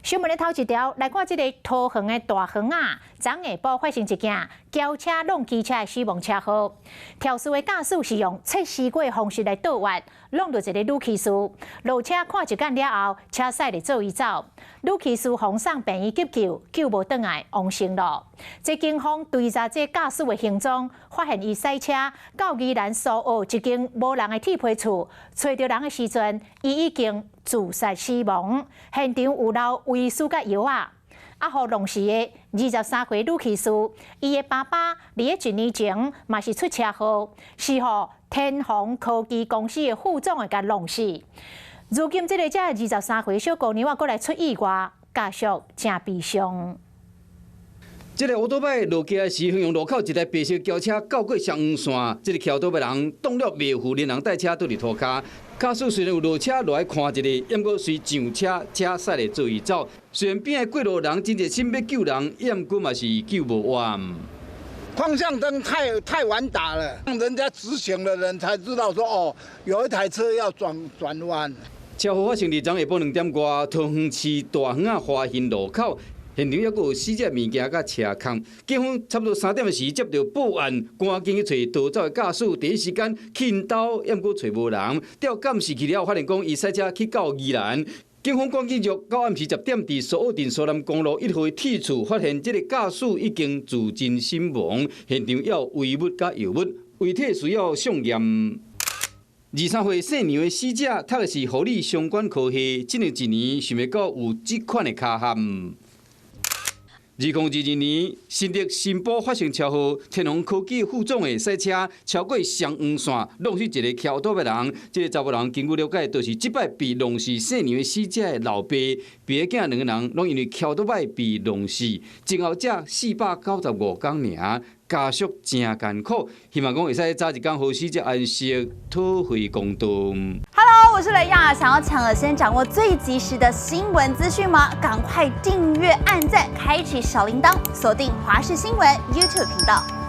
新聞的頭一條來看，這个桃園的大園仔，昨下晡發生一件轎車挵機車的死亡車禍。肇事的駕駛是用測試過的方式來倒彎，挵著一个女騎士。落車看一眼了後，車駛就做伊走。女騎士予送病院急救，救無轉來，往生咯。這警方追查這駕駛的行蹤，發現伊駛車到宜蘭蘇澳一間無人的鐵皮厝，揣著人的時陣，伊已經自殺死亡。現場有留遺書佮藥仔。啊，予弄死的23歲女騎士，伊的爸爸佇咧一年前嘛是出車禍，是予天宏科技公司的副總會共弄死。如今這个遮二十三歲小姑娘啊，閣來出意外，家屬誠悲傷。這个烏多擺落機時，衡陽路口一台白色轎車轎過雙黃線，這个騎烏多擺人動力袂赴，連人帶車倒佇塗跤。駕駛雖然有落車落來看一下，毋過隨上車車駛咧做伊走。雖然邊仔過路人真熱心欲救人，毋過嘛是救無活。方向燈太晚打了，讓人家直行的人才知道說哦，有一台車要轉彎。車禍發生佇昨下晡2點外，桃園市大園仔華興路口。現場猶閣有死者物件佮車空。警方差不多3點的時接著報案，趕緊去揣逃走的駕駛，第一時間去𪜶兜，毋過揣無人。調監視器了後，發現講伊駛車去到宜蘭。警方趕緊約到暗時10點，佇蘇澳鎮蘇南公路1號鐵厝，發現這个駕駛已經自盡身亡。現場猶有遺物佮藥物，遺體需要送驗。23歲姓梁的死者讀的是護理相關科系，這兩一年想袂到有這款的跤陷。2022年，新竹新埔發生車禍，天宏科技副總的駛車超過雙黃線，弄死一个騎摩托的人。這个查某人根據了解，就是這擺被弄死姓梁的死者的老爸，爸仔囝兩个人攏因為騎摩托被弄死，前後才495工爾，家屬誠艱苦，希望講會使早一工予死者安息，討回公道。 Hello，我是雷亞，想要搶先掌握最及時的新聞資訊嗎？趕快訂閱、按讚、開啟小鈴鐺，鎖定華視新聞 YouTube 頻道。